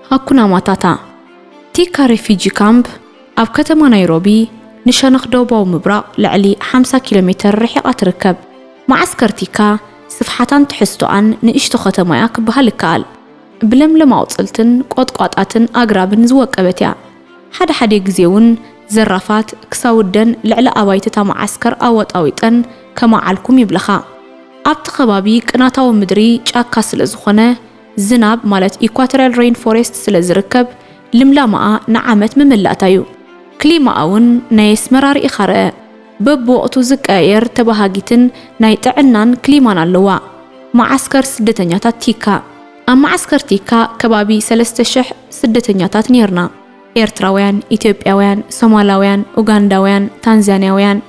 ሃኩና ማታታ። ቲካ ሬፊጂ ካምፕ ኣብ ከተማ ናይሮቢ ንሸነኽ ደቡባዊ ምብራቕ ልዕሊ ሓምሳ ኪሎ ሜተር ርሒቓ ትርከብ። መዓስከር ቲካ ስፍሓታን ትሕዝቶኣን ንእሽቶ ከተማ እያ ክበሃል ይከኣል። ብለምለም ኣቑጽልትን ቆጥቋጣትን ኣግራብን ዝወቀበት እያ። ሓደ ሓደ ግዜ እውን ዘራፋት ክሳውደን ልዕሊ ኣባይቲ እታ መዓስከር ኣወጣዊጠን ከማዓልኩም ይብለኻ። ኣብቲ ከባቢ ቅናታዊ ምድሪ ጫካ ስለ ዝኾነ፣ ዝናብ ማለት ኢኳቶሪያል ሬን ፎሬስት ስለ ዝርከብ፣ ልምላመኣ ንዓመት መመላእታ እዩ። ክሊማኣ እውን ናይ ኣስመራ ርኢኻ ርኣ። በብወቕቱ ዝቀያየር ተበሃጊትን ናይ ጥዕናን ክሊማን ኣለዋ። መዓስከር ስደተኛታት ቲካ። ኣብ መዓስከር ቲካ ከባቢ ሰለስተ ሽሕ ስደተኛታት ኔርና። ኤርትራውያን፣ ኢትዮጵያውያን፣ ሶማላውያን፣ ኡጋንዳውያን፣ ታንዛንያውያን፣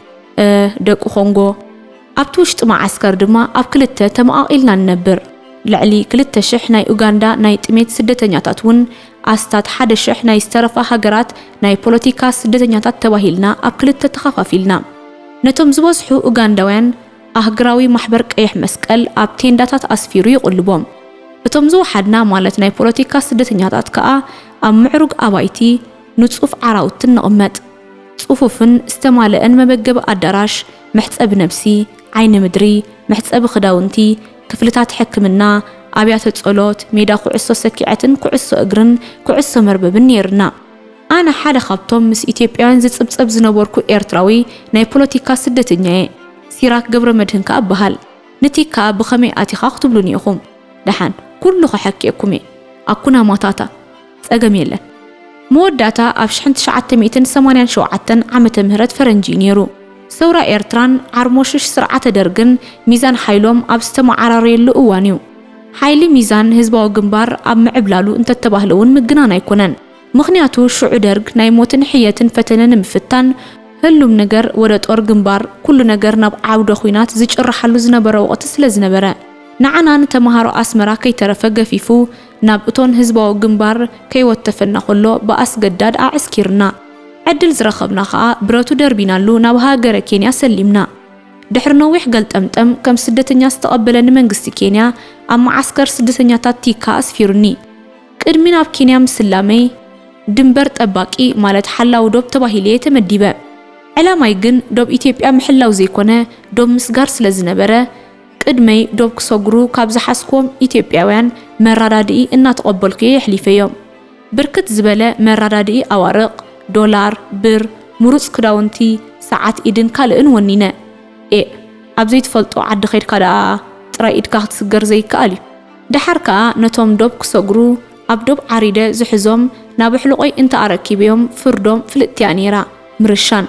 እ፣ ደቂ ኮንጎ። ኣብቲ ውሽጢ መዓስከር ድማ ኣብ ክልተ ተመቓቒልና ንነብር። ልዕሊ ክልተ ሽሕ ናይ ኡጋንዳ ናይ ጥሜት ስደተኛታት እውን ኣስታት ሓደ ሽሕ ናይ ዝተረፋ ሃገራት ናይ ፖለቲካ ስደተኛታት ተባሂልና ኣብ ክልተ ተኸፋፊልና። ነቶም ዝበዝሑ ኡጋንዳውያን ኣህግራዊ ማሕበር ቀይሕ መስቀል ኣብ ቴንዳታት ኣስፊሩ ይቕልቦም። እቶም ዝወሓድና ማለት ናይ ፖለቲካ ስደተኛታት ከኣ ኣብ ምዕሩግ ኣባይቲ ንጹፍ ዓራውትን ንቕመጥ። ጽፉፍን ዝተማልአን መመገቢ ኣዳራሽ፣ መሕጸቢ ነብሲ፣ ዓይኒ ምድሪ፣ መሕጸቢ ክዳውንቲ፣ ክፍልታት ሕክምና፣ ኣብያተ ጸሎት፣ ሜዳ ኩዕሶ ሰኪዐትን ኩዕሶ እግርን ኩዕሶ መርበብን ነይርና። ኣነ ሓደ ካብቶም ምስ ኢትዮጵያውያን ዝጽብጸብ ዝነበርኩ ኤርትራዊ ናይ ፖለቲካ ስደተኛ እየ። ሲራክ ገብረመድህን ከኣ እበሃል። ንቲካ ብኸመይ ኣቲኻ ክትብሉኒ ኢኹም? ደሓን፣ ኩሉ ከሐክየኩም እየ። ኣኩና ማታታ። ጸገም የለን። መወዳእታ ኣብ ሽሕን ትሽዓተ ሚእትን ሰማንያን ሸውዓተን ዓመተ ምህረት ፈረንጂ እዩ ነይሩ። ሰውራ ኤርትራን ዓርሞሽሽ ስርዓተ ደርግን ሚዛን ሓይሎም ኣብ ዝተመዓራረየሉ እዋን እዩ። ሓይሊ ሚዛን ህዝባዊ ግንባር ኣብ ምዕብላሉ እንተተባህለ እውን ምግናን ኣይኮነን። ምኽንያቱ ሽዑ ደርግ ናይ ሞትን ሕየትን ፈተነ ንምፍታን ህሉም ነገር ወደ ጦር ግንባር፣ ኩሉ ነገር ናብ ዓውደ ኹናት ዝጭርሓሉ ዝነበረ ወቕቲ ስለ ዝነበረ፣ ንዓና ንተምሃሮ ኣስመራ ከይተረፈ ገፊፉ ናብ እቶን ህዝባዊ ግንባር ከይወተፈና ከሎ ብኣስገዳድ ኣዕስኪርና። ዕድል ዝረኸብና ኸኣ ብረቱ ደርቢናሉ ናብ ሃገረ ኬንያ ሰሊምና። ድሕሪ ነዊሕ ገልጠምጠም ከም ስደተኛ ዝተቐበለኒ መንግስቲ ኬንያ ኣብ መዓስከር ስደተኛታት ቲካ ኣስፊሩኒ። ቅድሚ ናብ ኬንያ ምስላመይ ድንበር ጠባቂ ማለት ሓላዊ ዶብ ተባሂለ እየ ተመዲበ። ዕላማይ ግን ዶብ ኢትዮጵያ ምሕላው ዘይኮነ ዶብ ምስጋር ስለ ዝነበረ ቅድመይ ዶብ ክሰግሩ ካብ ዝሓዝክዎም ኢትዮጵያውያን መረዳድኢ እናተቐበልኩ እየ የሕሊፈዮም። ብርክት ዝበለ መረዳድኢ ኣዋርቕ፣ ዶላር፣ ብር፣ ምሩፅ ክዳውንቲ፣ ሰዓት ኢድን ካልእን ወኒነ። ኤእ፣ ኣብ ዘይትፈልጦ ዓዲ ከይድካ ደኣ ጥራይ ኢድካ ክትስገር ዘይከኣል እዩ። ደሓር ከኣ ነቶም ዶብ ክሰግሩ ኣብ ዶብ ዓሪደ ዝሕዞም ናብ ኣሕሉቐይ እንተ ኣረኪበዮም ፍርዶም ፍልጥቲ እያ ነይራ። ምርሻን።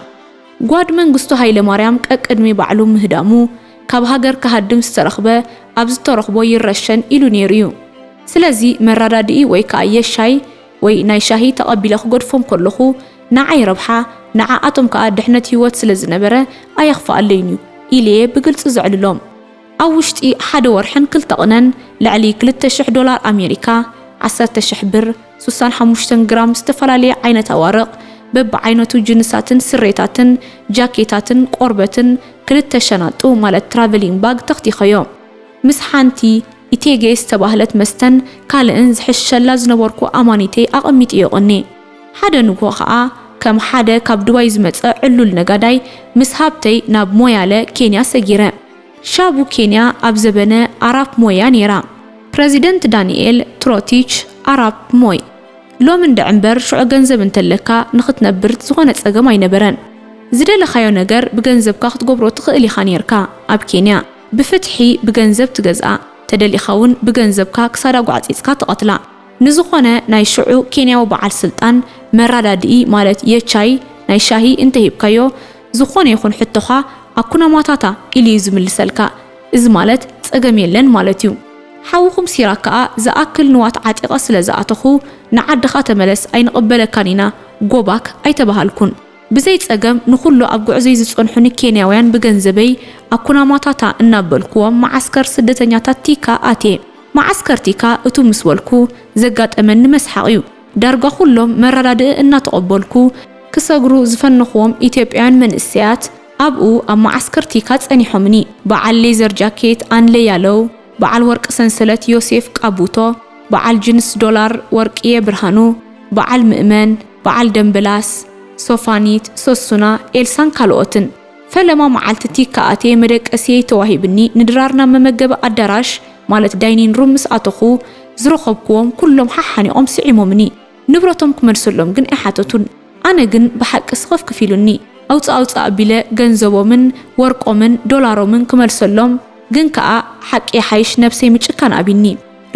ጓድ መንግስቱ ሃይለማርያም ቀቅድሚ ባዕሉ ምህዳሙ ካብ ሃገር ክሃድም ዝተረኽበ ኣብ ዝተረኽቦ ይረሸን ኢሉ ነይሩ እዩ። ስለዚ መረዳድኢ ወይ ከኣ የሻይ ወይ ናይ ሻሂ ተቐቢለ ክገድፎም ከለኹ ንዓይ ረብሓ ንዓኣቶም ከኣ ድሕነት ህይወት ስለ ዝነበረ ኣየኽፍኣለይን እዩ ኢለየ ብግልጺ ዘዕልሎም። ኣብ ውሽጢ ሓደ ወርሕን ክልተ ቕነን ልዕሊ ክልተ ሽሕ ዶላር ኣሜሪካ፣ ዓሰርተ ሽሕ ብር፣ ሱሳን ሓሙሽተን ግራም ዝተፈላለየ ዓይነት ኣዋርቕ፣ በብዓይነቱ ጅንሳትን ስሬታትን ጃኬታትን ቆርበትን ክልተ ሸናጡ ማለት ትራቨሊንግ ባግ ተኽቲኸዮ። ምስ ሓንቲ ኢቴጌ ዝተባህለት መስተን ካልእን ዝሕሸላ ዝነበርኩ ኣማኒተይ ኣቐሚጥዮ ቕኔ። ሓደ ንግሆ ኸኣ ከም ሓደ ካብ ዱባይ ዝመጸ ዕሉል ነጋዳይ ምስ ሃብተይ ናብ ሞያለ ኬንያ ሰጊረ። ሻቡ ኬንያ ኣብ ዘበነ ኣራፕ ሞይ እያ ነይራ። ፕረዚደንት ዳንኤል ትሮቲች ኣራፕ ሞይ። ሎሚ እንድዒ እምበር ሽዑ ገንዘብ እንተለካ ንኽትነብር ዝኾነ ጸገም ኣይነበረን። ዝደለኻዮ ነገር ብገንዘብካ ክትገብሮ ትኽእል ኢኻ ነይርካ። ኣብ ኬንያ ብፍትሒ ብገንዘብ ትገዝኣ፣ ተደሊኻ እውን ብገንዘብካ ክሳዳ ጓዕጺጽካ ትቐትላ። ንዝኾነ ናይ ሽዑ ኬንያዊ በዓል ስልጣን መረዳድኢ ማለት የቻይ ናይ ሻሂ እንተሂብካዮ ዝኾነ ይኹን ሕቶኻ ኣኩና ማታታ ኢሉ እዩ ዝምልሰልካ። እዚ ማለት ጸገም የለን ማለት እዩ። ሓውኹም ሲራክ ከኣ ዝኣክል ንዋት ዓጢቐ ስለ ዝኣተኹ ንዓድኻ ተመለስ ኣይንቕበለካን ኢና ጎባክ ኣይተባሃልኩን። ብዘይ ጸገም ንኹሉ ኣብ ጉዕዞይ ዝጸንሑኒ ኬንያውያን ብገንዘበይ ኣኩና ማታታ እናበልክዎም መዓስከር ስደተኛታት ቲካ ኣትየ። መዓስከር ቲካ እቱ ምስ በልኩ ዘጋጠመኒ መስሓቕ እዩ። ዳርጋ ኩሎም መረዳድኢ እናተቐበልኩ ክሰግሩ ዝፈነኽዎም ኢትዮጵያውያን መንእሰያት ኣብኡ ኣብ መዓስከር ቲካ ጸኒሖምኒ። በዓል ሌዘር ጃኬት ኣንለ ያለው፣ በዓል ወርቂ ሰንሰለት ዮሴፍ ቃቡቶ፣ በዓል ጅንስ ዶላር ወርቅየ ብርሃኑ፣ በዓል ምእመን፣ በዓል ደምበላስ፣ ሶፋኒት፣ ሶሱና፣ ኤልሳን ካልኦትን። ፈለማ መዓልቲ ቲካ ኣትየ መደቀስየይ ተዋሂብኒ ንድራር ናብ መመገቢ ኣዳራሽ ማለት ዳይኒን ሩም ምስ ኣተኹ ዝረኸብኩዎም ኩሎም ሓሓኒቖም ስዒሞምኒ። ንብረቶም ክመልሰሎም ግን ኣይሓተቱን። ኣነ ግን ብሓቂ ስኽፍክፍ ኢሉኒ። ኣውፅእ ኣውፅእ ኣቢለ ገንዘቦምን ወርቆምን ዶላሮምን ክመልሰሎም ግን ከኣ ሓቂ ይሓይሽ ነብሰይ ምጭካን ኣቢኒ።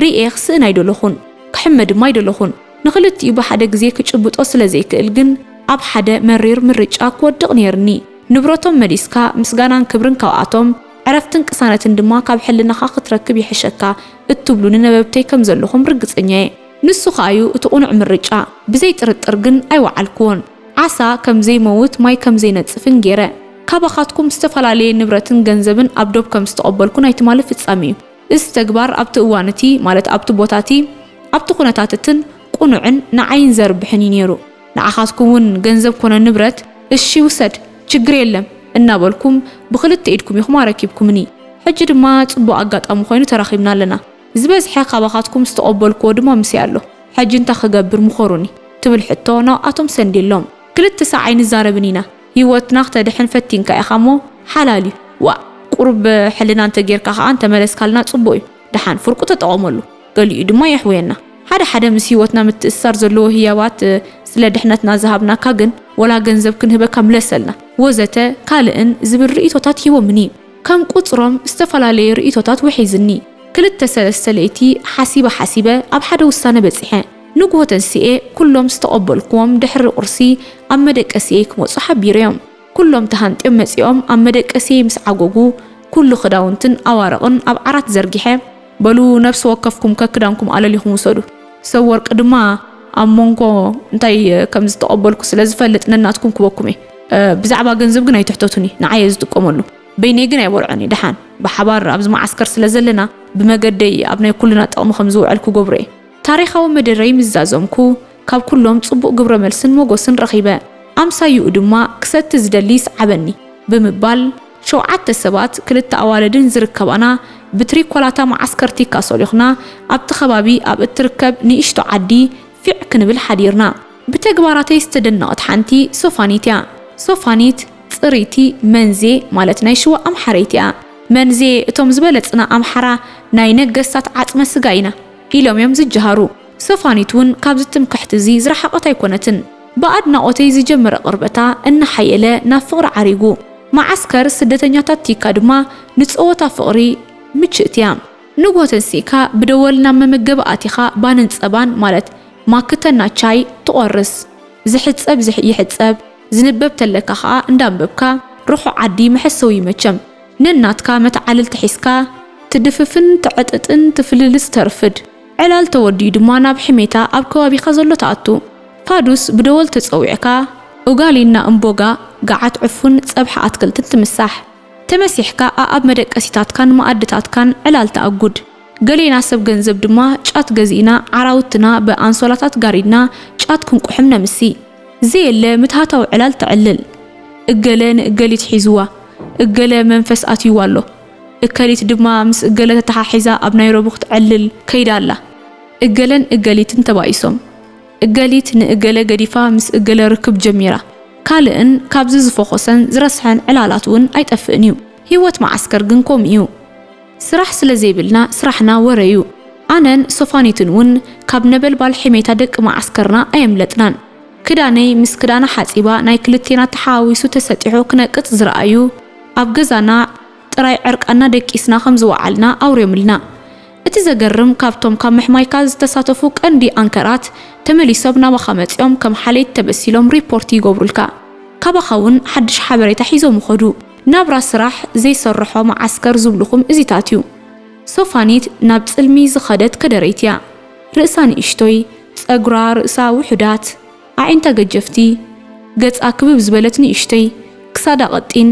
ርእየ ክስእን ኣይደለኹን፣ ክሕመ ድማ ኣይደለኹን። ንኽልቲኡ ብሓደ ግዜ ክጭብጦ ስለ ዘይክእል ግን ኣብ ሓደ መሪር ምርጫ ክወድቕ ነይርኒ። ንብረቶም መሊስካ ምስጋናን ክብርን ካብኣቶም፣ ዕረፍትን ቅሳነትን ድማ ካብ ሕልናኻ ክትረክብ ይሕሸካ እትብሉኒ ነበብተይ ከም ዘለኹም ርግጸኛ እየ። ንሱ ከኣዩ እቲ ቅኑዕ ምርጫ። ብዘይ ጥርጥር ግን ኣይወዓልክዎን። ዓሳ ከም ዘይመውት ማይ ከም ዘይነጽፍን ገይረ። ካባኻትኩም ዝተፈላለየ ንብረትን ገንዘብን ኣብ ዶብ ከም ዝተቐበልኩ ናይ ትማሊ ፍጻሜ እዩ። እዚ ተግባር ኣብቲ እዋን እቲ፣ ማለት ኣብቲ ቦታ እቲ፣ ኣብቲ ኩነታት እትን ቅኑዕን ንዓይን ዘርብሕን እዩ ነይሩ። ንዓኻትኩም እውን ገንዘብ ኮነ ንብረት፣ "እሺ ውሰድ፣ ችግር የለም" እናበልኩም ብኽልተ ኢድኩም ኢኹም ኣረኪብኩምኒ። ሕጂ ድማ ጽቡቕ ኣጋጣሚ ኮይኑ ተራኺብና ኣለና። ዝበዝሐ ካባኻትኩም ዝተቐበልክዎ ድማ ምስይ ኣሎ። ሕጂ እንታይ ክገብር ምኸሩኒ? ትብል ሕቶ ናብኣቶም ሰንዴሎም። ክልተ ሳዕ ኣይንዛረብን ኢና። ህይወትና ክተድሕን ፈቲንካ ኢኻ እሞ ሓላል እዩ። ዋእ፣ ቁሩብ ሕልና እንተጌርካ ኸኣ እንተመለስካልና ጽቡቕ እዩ። ደሓን ፍርቁ ተጠቐመሉ። ገሊኡ ድማ የሕውየና። ሓደ ሓደ ምስ ህይወትና ምትእስሳር ዘለዎ ህያባት፣ እ፣ ስለ ድሕነትና ዝሃብናካ ግን ወላ ገንዘብ ክንህበካ ምለሰልና፣ ወዘተ ካልእን ዝብል ርእይቶታት ሂቦምኒ። ከም ቁጽሮም ዝተፈላለየ ርእይቶታት ውሒዝኒ። ክልተ ሰለስተ ለይቲ ሓሲበ ሓሲበ ኣብ ሓደ ውሳነ በጺሐ። ንግሆ ተንሲኤ ኩሎም ዝተቐበልክዎም ድሕሪ ቁርሲ ኣብ መደቀሲየይ ክመጹ ሓቢረዮም። ኩሎም ተሃንጥዮም መጺኦም ኣብ መደቀሲየይ ምስ ዓጎጉ፣ ኩሉ ክዳውንትን ኣዋርቕን ኣብ ዓራት ዘርጊሐ፣ "በሉ ነፍሲ ወከፍኩም ከክዳንኩም ኣለሊኹም ውሰዱ። ሰብ ወርቂ ድማ ኣብ መንጎ እንታይ ከም ዝተቐበልኩ ስለ ዝፈልጥ ነናትኩም ክበኩም እየ። እ፣ ብዛዕባ ገንዘብ ግን ኣይትሕተቱኒ፣ ንዓይ እየ ዝጥቀመሉ። በይነይ ግን ኣይበልዖን እየ። ደሓን ብሓባር ኣብዚ መዓስከር ስለ ዘለና ብመገደይ ኣብ ናይ ኩልና ጥቕሚ ከም ዝውዕል ክገብሮ እየ።" ታሪኻዊ መደረይ ምስ ዛዘምኩ፣ ካብ ኩሎም ጽቡቕ ግብረ መልስን ሞጎስን ረኺበ። ኣምሳይኡ ድማ ክሰቲ ዝደሊ ይስዓበኒ ብምባል፣ ሸውዓተ ሰባት፣ ክልተ ኣዋልድን ዝርከባና ብትሪኮላታ መዓስከር ቲካ ሶሊኽና ኣብቲ ከባቢ ኣብ እትርከብ ንእሽቶ ዓዲ ፊዕ ክንብል ሓዲርና። ብተግባራተይ ዝተደነቐት ሓንቲ ሶፋኒት እያ። ሶፋኒት ጽርይቲ መንዜ ማለት ናይ ሽዋ ኣምሓረይቲ እያ። መንዜ እቶም ዝበለጽና ኣምሓራ ናይ ነገስታት ዓጽመ ስጋ ኢና ኢሎም እዮም ዝጀሃሩ። ሶፋኒት እውን ካብዚ ትምክሕቲ እዚ ዝረሓቐት ኣይኮነትን። ብኣድናቖተይ ዝጀመረ ቅርበታ እናሓየለ ናብ ፍቕሪ ዓሪጉ። መዓስከር ስደተኛታት ቲካ ድማ ንጸወታ ፍቕሪ ምችእቲ እያ። ንግሆ ተንሲእካ ብደወል ናብ መመገቢ ኣቲኻ ባንን ጸባን ማለት ማክተና ቻይ ትቖርስ። ዝሕጸብ ዝሕ-፣ ይሕጸብ፣ ዝንበብ ተለካ ኸኣ እንዳንበብካ ርሑቕ ዓዲ መሐሰዊ እዩ መቸም። ነናትካ መተዓልልቲ ሒዝካ ትድፍፍን ትዕጥጥን ትፍልልጽ ተርፍድ። ዕላል ተወዲኡ ድማ ናብ ሕሜታ ኣብ ከባቢኻ ዘሎ ትኣቱ። ፋዱስ ብደወል ተጸዊዕካ ኡጋሊና እምቦጋ፣ ገዓት ዕፉን፣ ጸብሒ ኣትክልትን ትምሳሕ። ተመሲሕካ ኣኣብ መደቀሲታትካን መኣድታትካን ዕላል ተኣጉድ። ገሌና ሰብ ገንዘብ ድማ ጫት ገዚእና ዓራውትና ብኣንሶላታት ጋሪድና ጫት ክንቁሕም ነምሲ። ዘየለ ምትሃታዊ ዕላል ተዕልል። እገለ ንእገሊት ሒዝዋ፣ እገለ መንፈስ ኣትይዋ ኣሎ። እከሊት ድማ ምስ እገለ ተተሓሒዛ ኣብ ናይሮቢ ክትዕልል ከይዳ ኣላ። እገለን እገሊትን ተባኢሶም። እገሊት ንእገለ ገዲፋ ምስ እገለ ርክብ ጀሚራ። ካልእን ካብዚ ዝፈኾሰን ዝረስሐን ዕላላት እውን ኣይጠፍእን እዩ። ህይወት መዓስከር ግን ከምኡ እዩ። ስራሕ ስለ ዘይብልና ስራሕና ወረ እዩ። ኣነን ሶፋኒትን እውን ካብ ነበልባል ሕሜታ ደቂ መዓስከርና ኣየምለጥናን። ክዳነይ ምስ ክዳና ሓጺባ ናይ ክልቴና ተሓዋዊሱ ተሰጢሑ ክነቅጽ ዝረኣዩ ኣብ ገዛና ጥራይ ዕርቃንና ደቂስና ከም ዝወዓልና ኣውርዮምልና። እቲ ዘገርም፣ ካብቶም ካብ ምሕማይካ ዝተሳተፉ ቀንዲ ኣንከራት ተመሊሶም ናባኻ መጺኦም ከም ሓለይቲ ተመሲሎም ሪፖርት ይገብሩልካ። ካባኻ እውን ሓድሽ ሓበሬታ ሒዞም ይኸዱ። ናብራ ስራሕ ዘይሰርሖ መዓስከር ዝብልኹም እዚታት እዩ። ሶፋኒት ናብ ጽልሚ ዝኸደት ከደረይቲ እያ። ርእሳ ንእሽቶይ፣ ጸጉራ ርእሳ ውሑዳት፣ ኣዒንታ ገጀፍቲ፣ ገጻ ክብብ ዝበለት ንእሽቶይ፣ ክሳዳ ቀጢን፣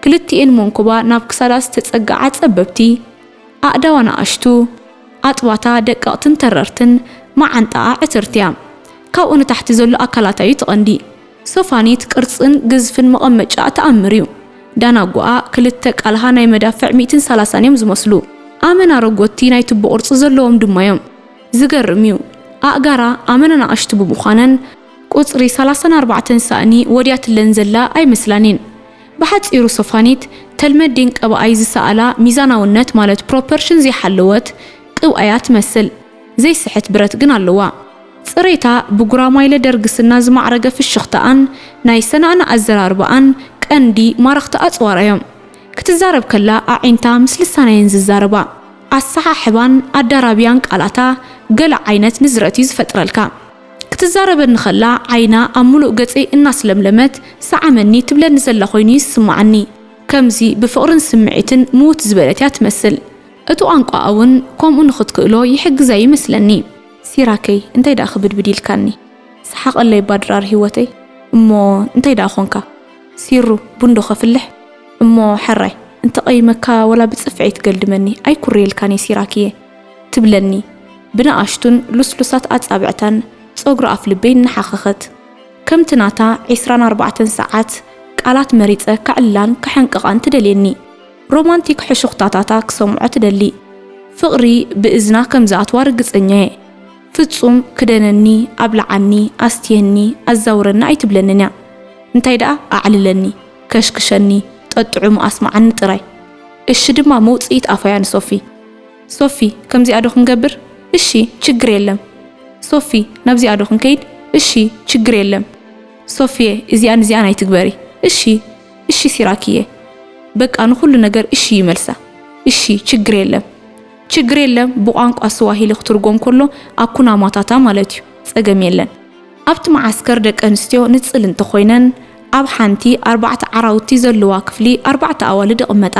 ክልቲኤን መንኩባ ናብ ክሳዳ ዝተጸግዓ ጸበብቲ፣ ኣእዳዋ ንኣሽቱ፣ ኣጥባታ ደቀቕትን ተረርትን፣ መዓንጣኣ ዕትርቲያ። ካብኡ ንታሕቲ ዘሎ ኣካላታ እዩ እቲ ቀንዲ። ሶፋኒት ቅርጽን ግዝፍን መቐመጫኣ ተኣምር እዩ። ዳናጉኣ ክልተ ቃልሃ ናይ መዳፍዕ ሚእትን ሰላሳን እዮም ዝመስሉ። ኣመና ረጎድቲ ናይ ቱቦ ቅርጺ ዘለዎም ድማ እዮም። ዝገርም እዩ። ኣእጋራ ኣመና ንኣሽቱ ብምዃነን፣ ቁጽሪ ሰላሳን ኣርባዕተን ሳእኒ ወድያትለን ዘላ ኣይመስላን እየን። ብሓጺሩ ሶፋኒት፣ ተልመዴን ቀባኣይ ዝሰኣላ ሚዛናውነት ማለት ፕሮፖርሽን ዘይሓለወት ቅብኣ እያ ትመስል። ዘይስሕት ብረት ግን ኣለዋ። ጽሬታ ብጉራማይለ ደርግስና ዝማዕረገ ፍሽኽታኣን ናይ ሰናእና ኣዘራርባኣን ቀንዲ ማረኽቲ ኣጽዋራ እዮም። ክትዛረብ ከላ ኣዒንታ ምስ ልሳና እየን ዝዛረባ። ኣሰሓሕባን ኣዳራብያን ቃላታ ገለ ዓይነት ንዝረት እዩ ዝፈጥረልካ። ክትዛረበኒ ከላ ዓይና ኣብ ምሉእ ገጸይ እናስለምለመት ሰዓመኒ ትብለኒ ዘላ ኮይኑ እዩ ዝስምዓኒ። ከምዚ ብፍቕርን ስምዒትን ምውት ዝበለት እያ ትመስል። እቲ ቋንቋኣ እውን ከምኡ ንኽትክእሎ ይሕግዛ ይመስለኒ። ሲራከይ፣ እንታይ ደኣ ክብድብድ ኢልካኒ? ሰሓቐለይ ባድራር ህይወተይ። እሞ እንታይ ደኣ ኾንካ? ሲሩ፣ ቡን ዶ ከፍልሕ? እሞ ሕራይ፣ እንተቐይመካ ወላ ብጽፍዒ ትገልድመኒ፣ ኣይኩርየልካን እየ ሲራክየ፣ ትብለኒ። ብንኣሽቱን ልስሉሳት ኣጻብዕታን ጸጉሪ ኣፍልበይ እናሓኸኸት። ከምቲ ናታ ዒስራን ኣርባዕተን ሰዓት ቃላት መሪጸ ከዕልላን ከሐንቅቓን ትደልየኒ። ሮማንቲክ ሕሹኽታታታ ክሰምዖ ትደሊ። ፍቕሪ ብእዝና ከም ዝኣትዋ ርግጸኛ እየ። ፍጹም ክደነኒ፣ ኣብልዓኒ፣ ኣስትየኒ፣ ኣዛውረኒ ኣይትብለንን እያ። እንታይ ደኣ ኣዕልለኒ፣ ከሽክሸኒ፣ ጠጥዑሙ ኣስምዓኒ ጥራይ። እሺ ድማ መውጽኢት ኣፋ እያ ንሶፊ። ሶፊ፣ ከምዚኣ ዶ ክንገብር? እሺ፣ ችግር የለም። ሶፊ፣ ናብዚኣ ዶ ክንከይድ? እሺ፣ ችግር የለም። ሶፊየ፣ እዚኣን እዚኣን ኣይትግበሪ። እሺ፣ እሺ ሲራክየ። በቃ ንኹሉ ነገር እሺ እዩ መልሳ። እሺ፣ ችግር የለም። ችግር የለም ብቋንቋ ስዋሂሊ ክትርጎም ከሎ ኣኩና ማታታ ማለት እዩ። ጸገም የለን። ኣብቲ መዓስከር ደቂ ኣንስትዮ ንጽል እንተኾይነን፣ ኣብ ሓንቲ ኣርባዕተ ዓራውቲ ዘለዋ ክፍሊ ኣርባዕተ ኣዋልድ ይቕመጣ።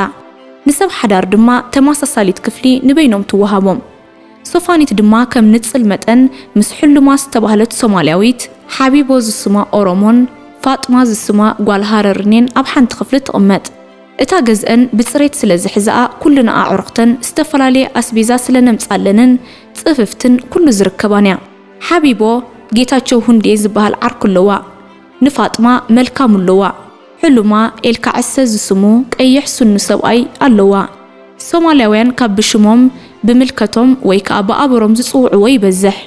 ንሰብ ሓዳር ድማ ተመሳሳሊት ክፍሊ ንበይኖም ትወሃቦም። ሶፋኒት ድማ ከም ንጽል መጠን ምስ ሕሉማ ዝተባህለት ሶማልያዊት፣ ሓቢቦ ዝስማ ኦሮሞን ፋጥማ ዝስማ ጓል ሃረርኔን ኣብ ሓንቲ ክፍሊ ትቕመጥ። እታ ገዝአን ብጽሬት ስለ ዝሕዝኣ፣ ኩልንኣ ኣዕሩኽተን ዝተፈላለየ ኣስቤዛ ስለ ነምጻለንን ጽፍፍትን ኩሉ ዝርከባን እያ። ሓቢቦ ጌታቸው ሁንዴ ዝበሃል ዓርኩ ኣለዋ። ንፋጥማ መልካሙ ኣለዋ። ሕሉማ ኤልካ ዕሰ ዝስሙ ቀይሕ ሱኑ ሰብኣይ ኣለዋ። ሶማልያውያን ካብ ብሽሞም ብምልከቶም ወይ ከኣ ብኣበሮም ዝጽውዕዎ ይበዝሕ።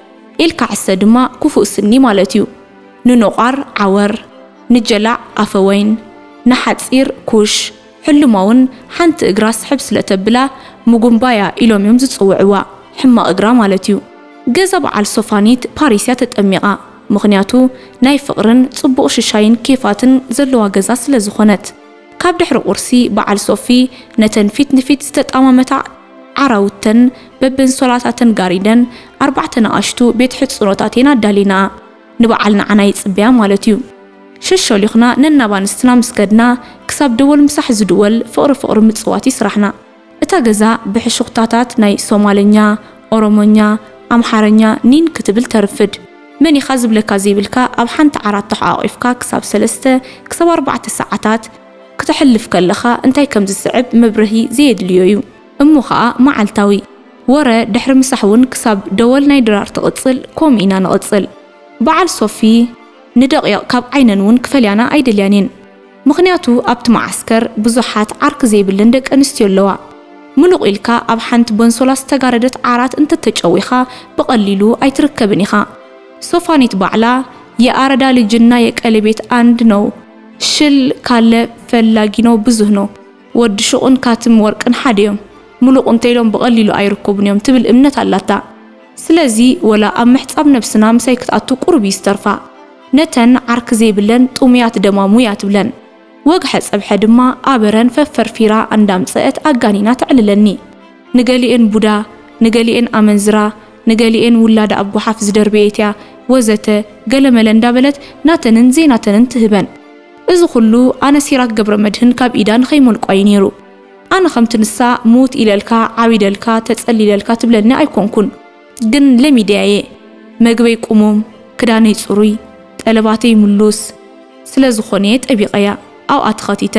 ኤልካ ዕሰ ድማ ክፉእ ስኒ ማለት እዩ። ንኖቋር ዓወር፣ ንጀላዕ ኣፈወይን፣ ንሓጺር ኩሽ፣ ሕሉማ እውን ሓንቲ እግራ ስሕብ ስለ ተብላ ምጉምባያ ኢሎም እዮም ዝጽውዕዋ፣ ሕማቕ እግራ ማለት እዩ። ገዛ በዓል ሶፋኒት ፓሪስ እያ ተጠሚቓ፣ ምኽንያቱ ናይ ፍቕርን ጽቡቕ ሽሻይን ኬፋትን ዘለዋ ገዛ ስለ ዝኾነት። ካብ ድሕሪ ቁርሲ በዓል ሶፊ ነተን ፊት ንፊት ዝተጣማመታ ዓራውተን በበንሶላታተን ጋሪደን ኣርባዕተ ንኣሽቱ ቤት ሕጽኖታት እየን ኣዳሊናኣ። ንበዓል ንዓና ይጽበያ ማለት እዩ። ሸሸሊኽና ነናብ ኣንስትና ምስ ከድና ክሳብ ደወል ምሳሕ ዝድወል ፍቕሪ ፍቕሪ ምጽዋት እዩ ስራሕና። እታ ገዛ ብሕሹኽታታት ናይ ሶማለኛ፣ ኦሮሞኛ፣ ኣምሓረኛ ኒን ክትብል ተርፍድ። መን ኢኻ ዝብለካ ዘይብልካ ኣብ ሓንቲ ዓራት ተሓቋቒፍካ ክሳብ ሰለስተ ክሳብ ኣርባዕተ ሰዓታት ክተሕልፍ ከለኻ እንታይ ከም ዝስዕብ መብርሂ ዘየድልዮ እዩ። እሞ ኸኣ መዓልታዊ ወረ ድሕሪ ምሳሕ እውን ክሳብ ደወል ናይ ድራር ትቕጽል፣ ከምኡ ኢና ንቕጽል። በዓል ሶፊ ንደቂቕ ካብ ዓይነን እውን ክፈልያና ኣይደልያን እየን። ምኽንያቱ ኣብቲ መዓስከር ብዙሓት ዓርኪ ዘይብለን ደቂ ኣንስትዮ ኣለዋ። ምሉቕ ኢልካ ኣብ ሓንቲ ቦንሶላ ዝተጋረደት ዓራት እንተተጨዊኻ ብቐሊሉ ኣይትርከብን ኢኻ። ሶፋኒት ባዕላ የኣረዳ ልጅና የቀለቤት ኣንድ ነው፣ ሽል ካለ ፈላጊ ነው ብዙህ ነው፣ ወዲ ሹቕን ካትም ወርቅን ሓደ እዮም፣ ምሉቕ እንተኢሎም ብቐሊሉ ኣይርከቡን እዮም ትብል እምነት ኣላታ። ስለዚ ወላ ኣብ ምሕጻብ ነብስና ምሳይ ክትኣቱ ቁሩብ እዩ ዝተርፋ። ነተን ዓርኪ ዘይብለን ጥሙያት ደማሙ እያ ትብለን። ወግሐ ጸብሐ ድማ ኣበረን ፈፈርፊራ እንዳምጸአት ኣጋኒና ተዕልለኒ። ንገሊኤን ቡዳ፣ ንገሊኤን ኣመንዝራ፣ ንገሊኤን ውላዳ ኣብ ጓሓፍ ዝደርበየት እያ፣ ወዘተ ገለመለ እንዳበለት ናተንን ዘይናተንን ትህበን። እዚ ኩሉ ኣነ ሲራክ ገብረመድህን ካብ ኢዳ ንኸይሞልቋ እዩ ነይሩ። ኣነ ከምቲ ንሳ ምውት ኢለልካ፣ ዓቢደልካ፣ ተጸሊለልካ ትብለኒ ኣይኮንኩን። ግን ለሚደያ እየ። መግበይ ቁሙም፣ ክዳነይ ጽሩይ፣ ጠለባተይ ምሉስ ስለ ዝኾነ እየ ጠቢቐያ ኣብኣ ተኸቲተ።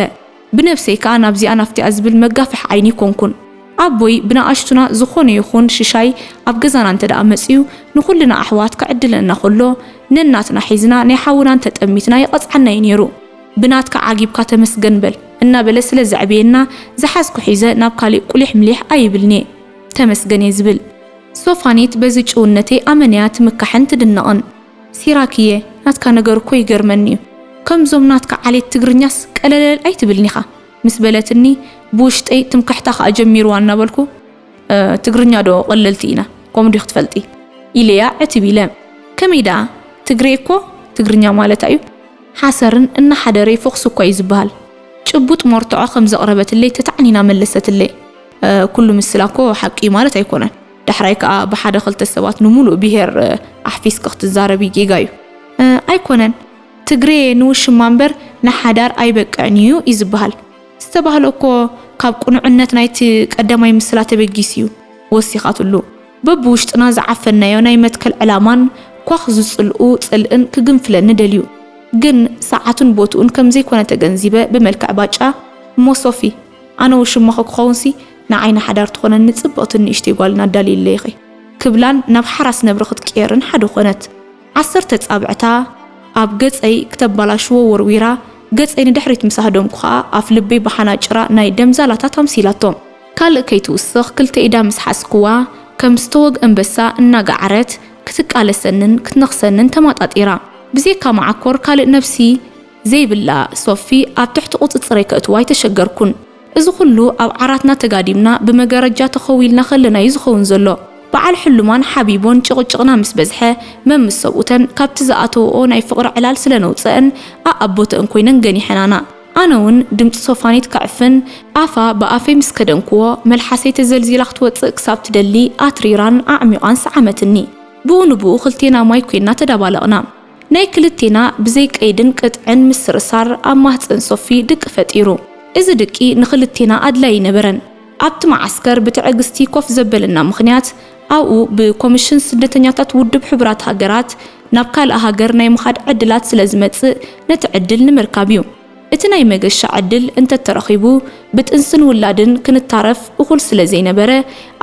ብነብሰይ ከኣ ናብዚኣ ናፍቲኣ ዝብል መጋፍሕ ዓይኒ ኣይኮንኩን። ኣቦይ ብንኣሽቱና ዝኾነ ይኹን ሽሻይ ኣብ ገዛና እንተ ደኣ መጺኡ ንኹልና ኣሕዋት ክዕድለና ከሎ ነናትና ሒዝና ናይ ሓውናን ተጠሚትና ይቐጽዓና እዩ ነይሩ። ብናትካ ዓጊብካ ተመስገን በል እናበለ ስለ ዘዕበየና ዝሓዝኩ ሒዘ ናብ ካሊእ ቁሊሕ ምሊሕ ኣይብልን'የ። ተመስገን እየ ዝብል። ሶፋኒት በዚ ጭውነተይ ኣመንያ ትምካሕን ትድነቕን። ሲራክየ፣ ናትካ ነገር እኮ ይገርመኒ እዩ። ከምዞም ናትካ ዓሌት ትግርኛስ ቀለለል ኣይትብልኒኻ ምስ በለትኒ፣ ብውሽጠይ ትምክሕታ ከኣ ጀሚርዋ እናበልኩ፣ "እ፣ ትግርኛ ዶ ቀለልቲ ኢና? ከምኡ ዲኺ ትፈልጢ?" ኢለያ ዕትብ ኢለ። "ከመይ ደኣ? ትግሬ እኮ ትግርኛ ማለት እዩ። ሓሰርን እናሓደረ ይፎኽስ እኮ እዩ ዝበሃል።" ጭቡጥ መርትዖ ከም ዘቕረበትለይ ተታዕኒና መለሰትለይ። "እ፣ ኩሉ ምስላ እኮ ሓቂ እዩ ማለት ኣይኮነን። ዳሕራይ ከኣ ብሓደ ክልተ ሰባት ንምሉእ ብሄር፣ እ፣ ኣሕፊስኪ ክትዛረቢ ጌጋ እዩ።" "እ፣ ኣይኮነን። ትግሬ ንውሽማ እምበር ንሓዳር ኣይበቅዕን እዩ እዩ ዝበሃል። ዝተባህለ እኮ ካብ ቅኑዕነት ናይቲ ቀዳማይ ምስላ ተበጊሱ እዩ።" ወሲኻትሉ። "በብውሽጥና ዝዓፈናዮ ናይ መትከል ዕላማን ኳኽ ዝጽልኡ ጽልእን ክግንፍለኒ ደልዩ። ግን ሰዓቱን ቦትኡን ከም ዘይኮነ ተገንዚበ ብመልክዕ ባጫ፣ "እሞ ሶፊ፣ ኣነ ውሽማኺ ክኸውንሲ ንዓይ ንሓዳር ትኾነኒ ጽብቕቲ ንእሽተይ ጓል እናዳለየለይ ኢኺ" ክብላን ናብ ሓራስ ነብሪ ክትቅየርን ሓደ ኾነት። ዓሰርተ ጻብዕታ ኣብ ገጸይ ክተባላሽዎ ወርዊራ፣ ገጸይ ንድሕሪት ምስ ኣህደምኩ ኸኣ ኣፍ ልበይ ብሓናጭራ ናይ ደም ዛላታት ኣምሲላቶ። ካልእ ከይትውስኽ ክልተ ኢዳ ምስ ሓዝክዋ፣ ከም ዝተወግአ ኣንበሳ እናገዓረት ክትቃለሰንን ክትነኽሰንን ተማጣጢራ። ብዘይካ መዓኮር ካልእ ነብሲ ዘይብላ ሶፊ ኣብ ትሕቲ ቁጽጽረይ ከእትዋ ኣይተሸገርኩን። እዚ ኩሉ ኣብ ዓራትና ተጋዲምና ብመጋረጃ ተኸዊልና ከለና እዩ ዝኸውን ዘሎ። በዓል ሕሉማን ሓቢቦን ጭቕጭቕና ምስ በዝሐ፣ መምስ ሰብኡተን ካብቲ ዝኣተወኦ ናይ ፍቕሪ ዕላል ስለ ነውጸአን፣ ኣኣቦተአን ኮይነን ገኒሐናና። ኣነ እውን ድምጺ ሶፋኒት ከዕፍን፣ ኣፋ ብኣፈይ ምስ ከደንክዎ፣ መልሓሰይ ተዘልዚላ ክትወጽእ ክሳብ ትደሊ ኣትሪራን ኣዕሚቓን ሰዓመትኒ። ብኡ ንብኡ ክልቴና ማይ ኮይንና ተዳባለቕና። ናይ ክልቴና ብዘይ ቀይድን ቅጥዕን ምስርሳር ኣብ ማህጸን ሶፊ ድቂ ፈጢሩ። እዚ ድቂ ንኽልቴና ኣድላዪ ኣይነበረን። ኣብቲ መዓስከር ብትዕግስቲ ኮፍ ዘበለና ምኽንያት፣ ኣብኡ ብኮሚሽን ስደተኛታት ውድብ ሕቡራት ሃገራት ናብ ካልእ ሃገር ናይ ምኻድ ዕድላት ስለ ዝመጽእ፣ ነቲ ዕድል ንምርካብ እዩ። እቲ ናይ መገሻ ዕድል እንተተረኺቡ፣ ብጥንስን ውላድን ክንታረፍ እኹል ስለ ዘይነበረ፣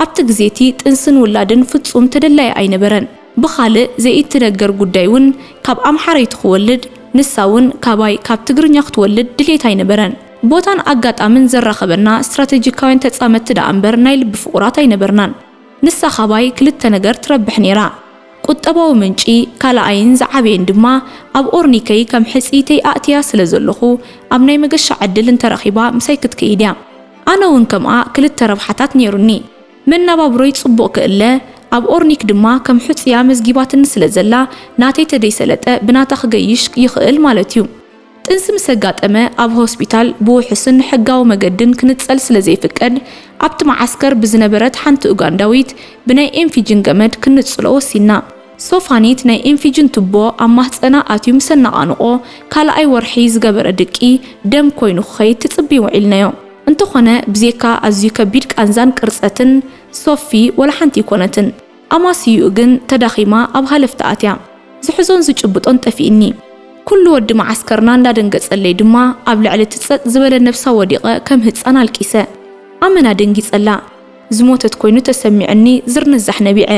ኣብቲ ግዜ እቲ ጥንስን ውላድን ፍጹም ተደላዪ ኣይነበረን። ብኻልእ ዘይእትነገር ጉዳይ እውን፣ ካብ ኣምሓረይቲ ክወልድ፣ ንሳ እውን ካባይ ካብ ትግርኛ ክትወልድ ድሌት ኣይነበረን። ቦታን ኣጋጣምን ዘራኸበና ስትራተጂካውያን ተጻመድቲ ደኣ እምበር ናይ ልቢ ፍቑራት ኣይነበርናን። ንሳ ካባይ ክልተ ነገር ትረብሕ ነይራ። ቁጠባዊ ምንጪ፣ ካልኣይን ዝዓበየን ድማ ኣብ ኦርኒከይ ከም ሕጽይተይ ኣእትያ ስለ ዘለኹ፣ ኣብ ናይ መገሻ ዕድል እንተረኺባ ምሳይ ክትከይድ እያ። ኣነ እውን ከምኣ ክልተ ረብሓታት ነይሩኒ። መነባብሮይ ጽቡቕ ክእለ፣ ኣብ ኦርኒክ ድማ ከም ሕጹያ መዝጊባትኒ ስለ ዘላ፣ ናተይ ተደይሰለጠ ብናታ ክገይሽ ይኽእል ማለት እዩ። ጥንሲ ምስ ኣጋጠመ፣ ኣብ ሆስፒታል ብውሑስን ሕጋዊ መገድን ክንጸል ስለ ዘይፍቀድ፣ ኣብቲ መዓስከር ብዝነበረት ሓንቲ ኡጋንዳዊት ብናይ ኤምፊጅን ገመድ ክንጽሎ ወሲንና። ሶፋኒት ናይ ኤምፊጅን ቱቦ ኣብ ማህጸና ኣትዩ ምስ ኣነቓንቖ፣ ካልኣይ ወርሒ ዝገበረ ድቂ ደም ኮይኑ ክኸይድ ትጽቢ ውዒልናዮ። እንተኾነ፣ ብዜካ ኣዝዩ ከቢድ ቃንዛን ቅርጸትን፣ ሶፊ ወላ ሓንቲ ኣይኮነትን። ኣማስይኡ ግን ተዳኺማ ኣብ ሃለፍቲ ኣትያ። ዝሕዞን ዝጭብጦን ጠፊእኒ። ኩሉ ወዲ መዓስከርና እንዳደንገጸለይ ድማ ኣብ ልዕሊ እቲ ጸጥ ዝበለ ነብሳ ወዲቐ ከም ህጻን ኣልቂሰ። ኣመና ደንጊጸላ። ዝሞተት ኮይኑ ተሰሚዑኒ ዝርንዛሕ ነቢዐ።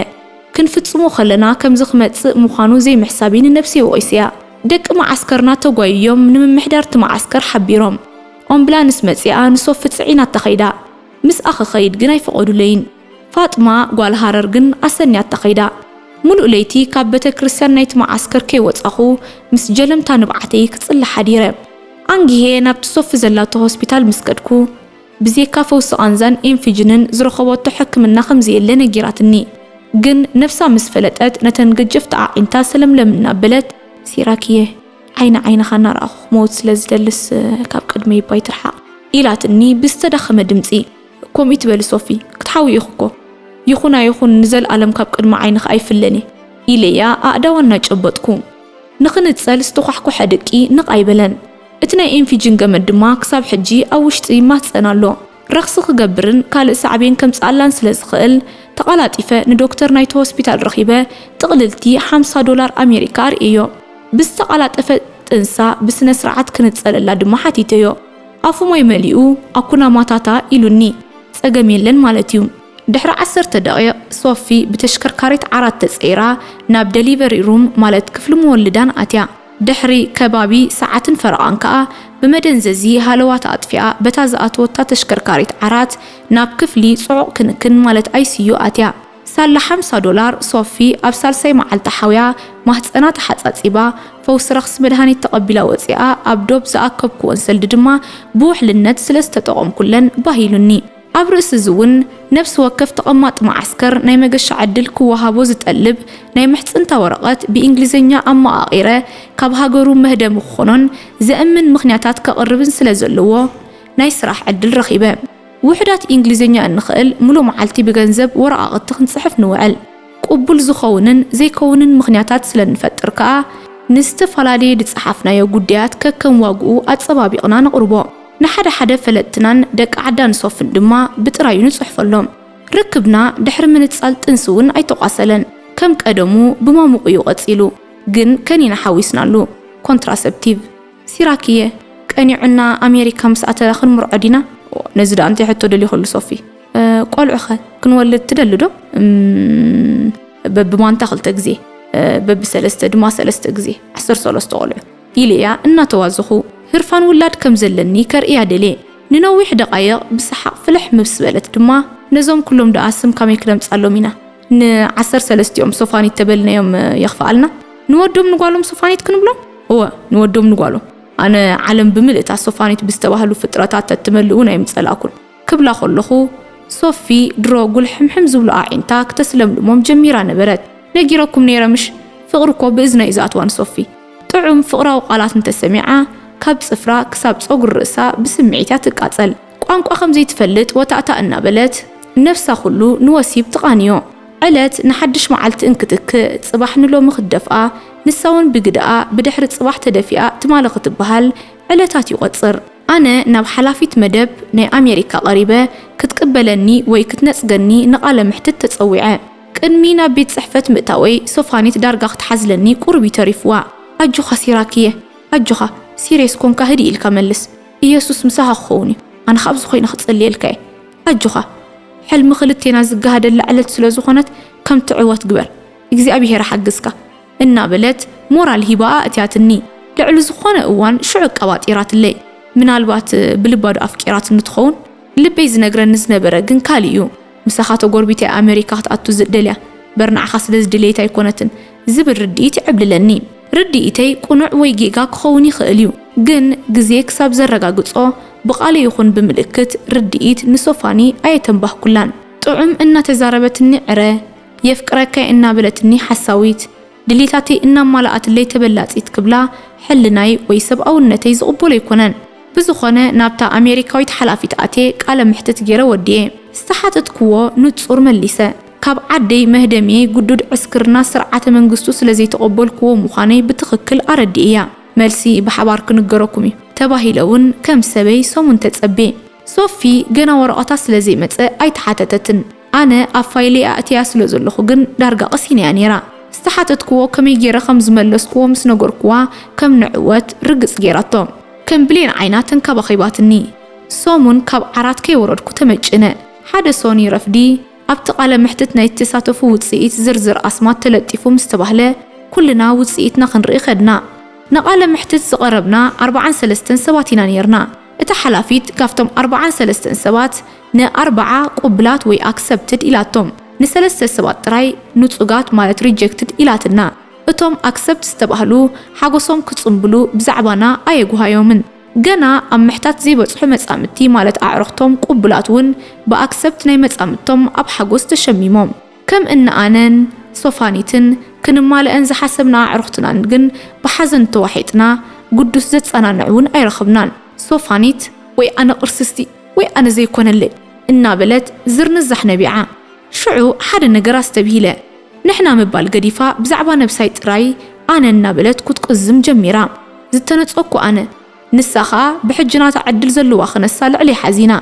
ክንፍጽሞ ከለና ከምዚ ክመጽእ ምዃኑ ዘይምሕሳበይ ንነብሰይ ወቒሰያ። ደቂ መዓስከርና ተጓይዮም ንምምሕዳር እቲ መዓስከር ሓቢሮም። ኦምብላንስ መጺኣ ንሶፊ ጽዒናታ ከይዳ። ምስኣ ክኸይድ ግን ኣይፈቐዱለይን። ፋጥማ ጓል ሃረር ግን ኣሰንያታ ከይዳ። ሙሉእ ለይቲ ካብ ቤተ ክርስቲያን ናይቲ መዓስከር ከይወጻኹ ምስ ጀለምታ ንብዓተይ ክጽሊ ሓዲረ። ኣንጊሄ ናብቲ ሶፊ ዘላቶ ሆስፒታል ምስ ከድኩ፣ ብዜካ ፈውሲ ቃንዛን ኤምፊጅንን ዝረኸበቶ ሕክምና ከም ዘየለ ነጊራትኒ። ግን ነብሳ ምስ ፈለጠት ነተን ገጀፍቲ ኣዒንታ ሰለምለም እናበለት፣ "ሲራክየ፣ ዓይኒ ዓይንኻ እናረኣኹ ክመውት ስለ ዝደልስ ካብ ቅድመይ እባ ኣይትርሓቕ" ኢላትኒ ብዝተዳኸመ ድምጺ። "ከምኡ ትበሊ ሶፊ፣ ክትሓዊ ኢኺ እኮ። ይኹን ኣይኹን ንዘልኣለም ካብ ቅድሚ ዓይንኺ ኣይፍለን እየ" ኢለያ ኣእዳዋ እናጨበጥኩ። ንኽንጸል ዝተኳሕኮሐ ድቂ ንቕ ኣይበለን። እቲ ናይ ኤምፊጅን ገመድ ድማ ክሳብ ሕጂ ኣብ ውሽጢ ማህጸን ኣሎ። ረኽሲ ክገብርን ካልእ ሳዕቤን ከምጽኣላን ስለ ዝኽእል፣ ተቐላጢፈ ንዶክተር ናይቲ ሆስፒታል ረኺበ ጥቕልልቲ ሓምሳ ዶላር ኣሜሪካ ኣርእየዮ። ብዝተቐላጠፈ ጥንሳ ብስነ ስርዓት ክንጸለላ ድማ ሓቲተዮ። ኣፉ ማይ መሊኡ፣ "ኣኩና ማታታ" ኢሉኒ። ጸገም የለን ማለት እዩ። ድሕሪ ዓሰርተ ደቂቕ ሶፊ ብተሽከርካሪት ዓራት ተጸይራ ናብ ደሊቨሪ ሩም፣ ማለት ክፍሊ መወልዳን ኣትያ። ድሕሪ ከባቢ ሰዓትን ፈረቓን ከኣ ብመደንዘዚ ሃለዋታ ኣጥፊኣ በታ ዝኣተወታ ተሽከርካሪት ዓራት ናብ ክፍሊ ጽዑቕ ክንክን፣ ማለት ኣይ ሲ ዩ ኣትያ። ሳላ ሓምሳ ዶላር ሶፊ ኣብ ሳልሳይ መዓልታ ሓውያ ማህጸና ተሓጻጺባ፣ ፈውሲ ረኽሲ መድሃኒት ተቐቢላ ወጺኣ፣ ኣብ ዶብ ዝኣከብክዎን ሰልዲ ድማ ብውሕልነት ስለ ዝተጠቐምኩለን ባህ ኢሉኒ። ኣብ ርእሲ እዚ እውን ነፍሲ ወከፍ ተቐማጢ መዓስከር ናይ መገሻ ዕድል ክወሃቦ ዝጠልብ ናይ ምሕጽንታ ወረቐት ብእንግሊዝኛ ኣመቓቒረ ካብ ሃገሩ መህደሚ ክኾኖን ዘእምን ምኽንያታት ከቕርብን ስለ ዘለዎ ናይ ስራሕ ዕድል ረኺበ። ውሑዳት እንግሊዝኛ እንኽእል ሙሉ መዓልቲ ብገንዘብ ወረቓቕቲ ክንጽሕፍ ንውዕል። ቅቡል ዝኸውንን ዘይከውንን ምኽንያታት ስለ እንፈጥር ከኣ ንዝተፈላለየ ዝጸሓፍናዮ ጉዳያት ከከም ዋግኡ ኣጸባቢቕና ነቕርቦ። ንሓደ ሓደ ፈለጥትናን ደቂ ዓዳን ሶፍን ድማ ብጥራዩ ንጽሕፈሎም። ርክብና ድሕሪ ምንጻል ጥንሲ እውን ኣይተቋሰለን። ከም ቀደሙ ብማሙቕ እዩ ቀጺሉ። ግን ከኒና ሓዊስናሉ። ኮንትራሰፕቲቭ። ሲራክየ፣ ቀኒዑና ኣሜሪካ ምስ ኣተላ ክንምርዖ ዲና? ኦ፣ ነዚ ደኣ እንታይ ሕቶ ደሊኹሉ ሶፊ? እ፣ ቆልዑኸ ክንወልድ ትደሊ ዶ? እም፣ በብማንታ ክልተ ግዜ፣ እ፣ በብሰለስተ ድማ ሰለስተ ግዜ፣ ዓሰርተ ሰለስተ ቆልዑ ኢለያ እናተዋዘኹ ህርፋን ውላድ ከም ዘለኒ ከርእያ ደልየ። ንነዊሕ ደቓይቕ ብሰሓቕ ፍልሕ ምስ በለት ድማ፣ ነዞም ኩሎም ደኣ ስም ካመይ ክነምጻሎም ኢና? ንዓሰርተ ሰለስቲኦም ሶፋኒት ተበልናዮም የኽፍኣልና። ንወዶም ንጓሎም ሶፋኒት ክንብሎም? እወ፣ ንወዶም ንጓሎም። ኣነ ዓለም ብምልእታ ሶፋኒት ብዝተባህሉ ፍጥረታት ተትመልእ እውን ኣይምጸላእኩን። ክብላ ከለኹ፣ ሶፊ ድሮ ጉልሕምሕም ዝብሉ ኣዒንታ ክተስለምልሞም ጀሚራ ነበረት። ነጊረኩም ነይረ ምሽ? ፍቕሪ እኮ ብእዝና እዩ ዝኣትዋ ንሶፊ። ጥዑም ፍቕራዊ ቃላት እንተሰሚዓ፣ ካብ ጽፍራ ክሳብ ጸጉሪ ርእሳ ብስምዒት እያ ትቃጸል። ቋንቋ ከም ዘይትፈልጥ ወታእታ እናበለት፣ ነፍሳ ኩሉ ንወሲብ ትቓንዮ። ዕለት ንሓድሽ መዓልቲ እንክትክእ፣ ጽባሕ ንሎሚ ክትደፍኣ፣ ንሳ እውን ብግደኣ ብድሕሪ ጽባሕ ተደፊኣ ትማሊ ክትበሃል ዕለታት ይቖጽር። ኣነ ናብ ሓላፊት መደብ ናይ ኣሜሪካ ቀሪበ፣ ክትቅበለኒ ወይ ክትነጽገኒ ንቓለ ምሕትት ተጸዊዐ። ቅድሚ ናብ ቤት ጽሕፈት ምእታወይ ሶፋኒት ዳርጋ ክትሓዝለኒ ቁሩብ እዩ ተሪፍዋ። ኣጆኻ ሲራክየ፣ ኣጆኻ፣ ሲርየስ ኮንካ ህድእ ኢልካ መልስ። ኢየሱስ ምሳኻ ክኸውን እዩ። ኣነ ኻብዚ ኮይነ ክጽልየልካ እየ። ኣጆኻ፣ ሕልሚ ክልቴና ዝገሃደላ ዕለት ስለ ዝኾነት ከም ትዕወት ግበር። እግዚኣብሄር ሓግዝካ። እናበለት ሞራል ሂባኣ እትያትኒ። ልዕሊ ዝኾነ እዋን ሽዑ ኣቀባጢራትለይ። ምናልባት ብልባ ዶ ኣፍቂራትኒ ትኸውን? ልበይ ዝነግረኒ ዝነበረ ግን ካልእ እዩ። ምሳኻ ተጎርቢተ ኣሜሪካ ክትኣቱ ዝደልያ፣ በር ንዓኻ ስለ ዝድልየት ኣይኮነትን ዝብል ርድኢት ይዕብልለኒ። ርድኢተይ ቅኑዕ ወይ ጌጋ ክኸውን ይኽእል እዩ፣ ግን ግዜ ክሳብ ዘረጋግጾ ብቓለይ ይኹን ብምልክት ርድኢት ንሶፋኒ ኣየተንባህኩላን። ጥዑም እናተዛረበትኒ ዕረ፣ የፍቅረካ እናበለትኒ ሓሳዊት፣ ድሌታተይ እናማልኣትለይ ተበላጺት ክብላ ሕልናይ ወይ ሰብኣውነተይ ዝቕበሎ ኣይኮነን። ብዝኾነ ናብታ ኣሜሪካዊት ሓላፊት ኣትየ ቃለ ምሕትት ገይረ ወዲኤ። ዝተሓተትክዎ ንጹር መሊሰ። ካብ ዓደይ መህደሚየይ ግዱድ ዕስክርና ስርዓተ መንግስቱ ስለ ዘይተቐበልክዎ ምዃነይ ብትኽክል ኣረዲእያ። መልሲ ብሓባር ክንገረኩም እዩ ተባሂለ እውን ከም ሰበይ ሰሙን ተጸቤ። ሶፊ ገና ወረቐታ ስለ ዘይመጸ ኣይተሓተተትን። ኣነ ኣብ ፋይለይ ኣእትያ ስለ ዘለኹ ግን ዳርጋ ቀሲነያ ነይራ። ዝተሓተትክዎ ከመይ ገይረ ከም ዝመለስክዎ ምስ ነገርክዋ ከም ንዕወት ርግጽ ገይራቶ። ከም ብሌን ዓይና ተንከባኺባትኒ። ሰሙን ካብ ዓራት ከይወረድኩ ተመጭነ። ሓደ ሶኒ ረፍዲ ኣብቲ ቃለ መሕትት ናይ እተሳተፉ ውጽኢት ዝርዝር ኣስማት ተለጢፉ ምስ ተባህለ ኩልና ውጽኢትና ክንርኢ ከድና። ንቃለ መሕትት ዝቐረብና ኣርባዓን ሰለስተን ሰባት ኢና ነይርና። እታ ሓላፊት ካብቶም ኣርባዓን ሰለስተን ሰባት ንኣርባዓ ቅቡላት ወይ ኣክሰፕትድ ኢላቶም። ንሰለስተ ሰባት ጥራይ ንጹጋት ማለት ሪጀክትድ ኢላትና። እቶም ኣክሰፕት ዝተባህሉ ሓጎሶም ክጽንብሉ ብዛዕባና ኣየጉሃዮምን። ገና ኣብ ምሕታት ዘይበጽሑ መጻምድቲ ማለት ኣዕሩኽቶም ቅቡላት እውን ብኣክሰፕት ናይ መጻምድቶም ኣብ ሓጎስ ተሸሚሞም። ከም እነ ኣነን ሶፋኒትን ክንማልአን ዝሓሰብና ኣዕሩኽትናን ግን ብሓዘን ተዋሒጥና ግዱስ ዘጸናንዕ እውን ኣይረኸብናን። ሶፋኒት፣ ወይ ኣነ ቅርስስቲ ወይ ኣነ ዘይኮነለይ እናበለት ዝርንዛሕ ነቢዓ። ሽዑ ሓደ ነገር ኣስተብሂለ። ንሕና ምባል ገዲፋ ብዛዕባ ነብሳይ ጥራይ ኣነ እናበለት ክትቅዝም ጀሚራ። ዝተነጸኩ ኣነ፣ ንሳ ኸኣ ብሕጂ ናታ ዕድል ዘለዋ ክነሳ ልዕለይ ሓዚና።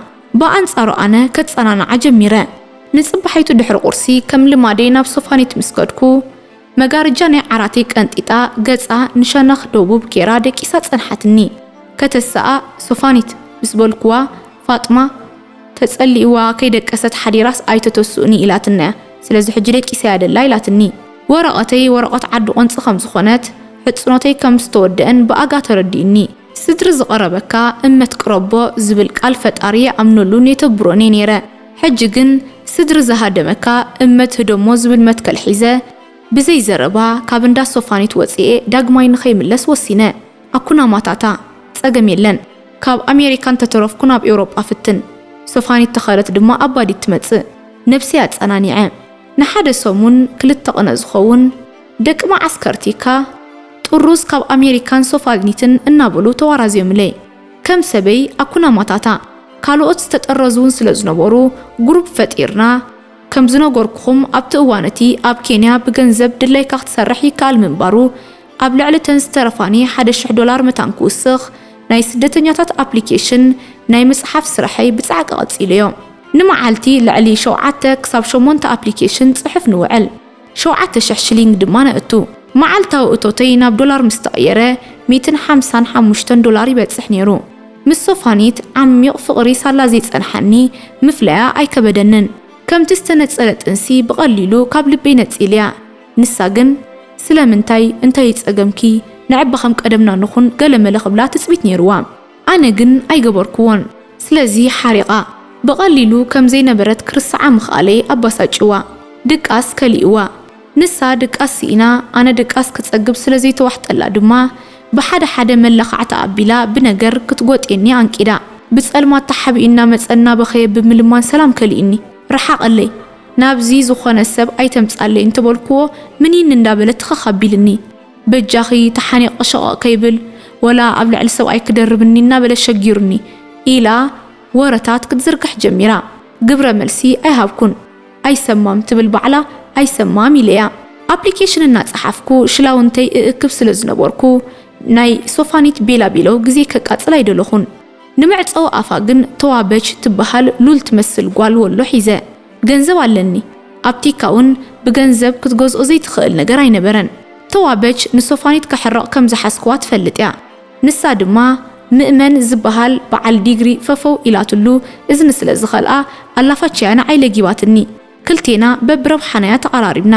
ብኣንጻሩ ኣነ ከጸናንዓ ጀሚረ። ንጽባሒቱ ድሕሪ ቁርሲ ከም ልማደይ ናብ ሶፋኒት ምስ ከድኩ፣ መጋረጃ ናይ ዓራተይ ቀንጢጣ ገጻ ንሸነኽ ደቡብ ጌራ ደቂሳ ጸንሓትኒ። ከተሳኣ ሶፋኒት ምስ በልኩዋ፣ ፋጥማ ተጸሊእዋ ከይደቀሰት ሓዲራስ ኣይተተስኡኒ ኢላትና እያ። ስለዚ ሕጂ ደቂሰያ ደላ ኢላትኒ። ወረቐተይ ወረቐት ዓዲ ቆንጺ ከም ዝኾነት፣ ሕጽኖተይ ከም ዝተወደአን ብኣጋ ተረዲኡኒ። ስድሪ ዝቐረበካ እመት ቅረቦ ዝብል ቃል ፈጣሪ ይኣምነሉን የተግብሮን እየ ነይረ። ሕጂ ግን ስድሪ ዝሃደመካ እመት ህደሞ ዝብል መትከል ሒዘ፣ ብዘይ ዘረባ ካብ እንዳ ሶፋኒት ወጺኤ ዳግማይ ንኸይምለስ ወሲነ። ኣኩና ማታታ፣ ጸገም የለን። ካብ ኣሜሪካ እንተተረፍኩ ናብ ኤውሮጳ ፍትን። ሶፋኒት ተኸረት ድማ ኣባዲት ትመጽእ። ነብሰይ ኣጸናኒዐ። ንሓደ ሰሙን ክልተ ቅነ ዝኸውን ደቂ መዓስከር ቲካ ጥሩዝ ካብ ኣሜሪካን ሶፋኒትን እናበሉ ተዋራዝዮምለይ። ከም ሰበይ ኣኩና ማታታ፣ ካልኦት ዝተጠረዙ እውን ስለ ዝነበሩ ግሩፕ ፈጢርና። ከም ዝነገርኩኹም ኣብቲ እዋን እቲ ኣብ ኬንያ ብገንዘብ ድላይካ ክትሰርሕ ይከኣል ምንባሩ ኣብ ልዕሊ እተን ዝተረፋኒ ሓደ ሽሕ ዶላር መታን ክውስኽ ናይ ስደተኛታት ኣፕሊኬሽን ናይ ምጽሓፍ ስራሐይ ብጻዕቂ ቀጺለዮ። ንመዓልቲ ልዕሊ ሸውዓተ ክሳብ ሸሞንተ ኣፕሊኬሽን ጽሕፍ ንውዕል። ሸውዓተ ሽሕ ሽሊንግ ድማ ነእቱ። መዓልታዊ እቶተይ ናብ ዶላር ምስ ተቐየረ ሚእትን ሓምሳን ሓሙሽተን ዶላር ይበጽሕ ነይሩ። ምስ ሶፋኒት ዓሚቕ ፍቕሪ ሳላ ዘይጸንሓኒ ምፍላያ ኣይከበደንን። ከምቲ ዝተነጸለ ጥንሲ ብቐሊሉ ካብ ልበይ ነጺልያ። ንሳ ግን ስለምንታይ እንታይ እዩ ጸገምኪ? ንዕባ ከም ቀደምና ንኹን ገለመለ ክብላ ትጽቢት ነይርዋ። ኣነ ግን ኣይገበርኩዎን። ስለዚ ሓሪቓ። ብቐሊሉ ከም ዘይነበረት ክርስዓ ምኽኣለይ ኣባሳጭዋ። ድቃስ ከሊእዋ። ንሳ ድቃስ ስኢና፣ ኣነ ድቃስ ክጸግብ ስለ ዘይተዋሕጠላ ድማ ብሓደ ሓደ መለኻዕታ ኣቢላ ብነገር ክትጎጥየኒ ኣንቂዳ። ብጸልማት ተሓቢኡ እናመጸ እናበኸየ ብምልማን ሰላም ከሊእኒ። ርሓቐለይ። ናብዚ ዝኾነ ሰብ ኣይተምጻለይ እንተበልኩዎ ምኒን እንዳበለ ትኸኽ ኣቢልኒ። በጃኺ ተሓኒቐ ሸቐቕ ከይብል ወላ ኣብ ልዕሊ ሰብኣይ ክደርብኒ እናበለ ሸጊሩኒ ኢላ ወረታት ክትዝርግሕ ጀሚራ። ግብረ መልሲ ኣይሃብኩን። ኣይሰማም ትብል ባዕላ ኣይሰማም ኢለያ። ኣፕሊኬሽን እናጸሓፍኩ ሽላውንተይ እእክብ ስለ ዝነበርኩ ናይ ሶፋኒት ቤላቢሎ ግዜ ከቃጽል ኣይደለኹን። ንመዕጸዊ ኣፋ ግን ተዋበች ትበሃል ሉል ትመስል ጓል ወሎ ሒዘ። ገንዘብ ኣለኒ። ኣብ ቲካ እውን ብገንዘብ ክትገዝኦ ዘይትኽእል ነገር ኣይነበረን። ተዋበች ንሶፋኒት ከሕርቕ ከም ዝሓዝክዋ ትፈልጥ እያ። ንሳ ድማ ምእመን ዝበሃል በዓል ዲግሪ ፈፈው ኢላትሉ እዝኒ ስለ ዝኸልኣ ኣላፋችያ ንዓይ ለጊባትኒ። ክልቴና በብረብሓናያ ተቐራሪብና።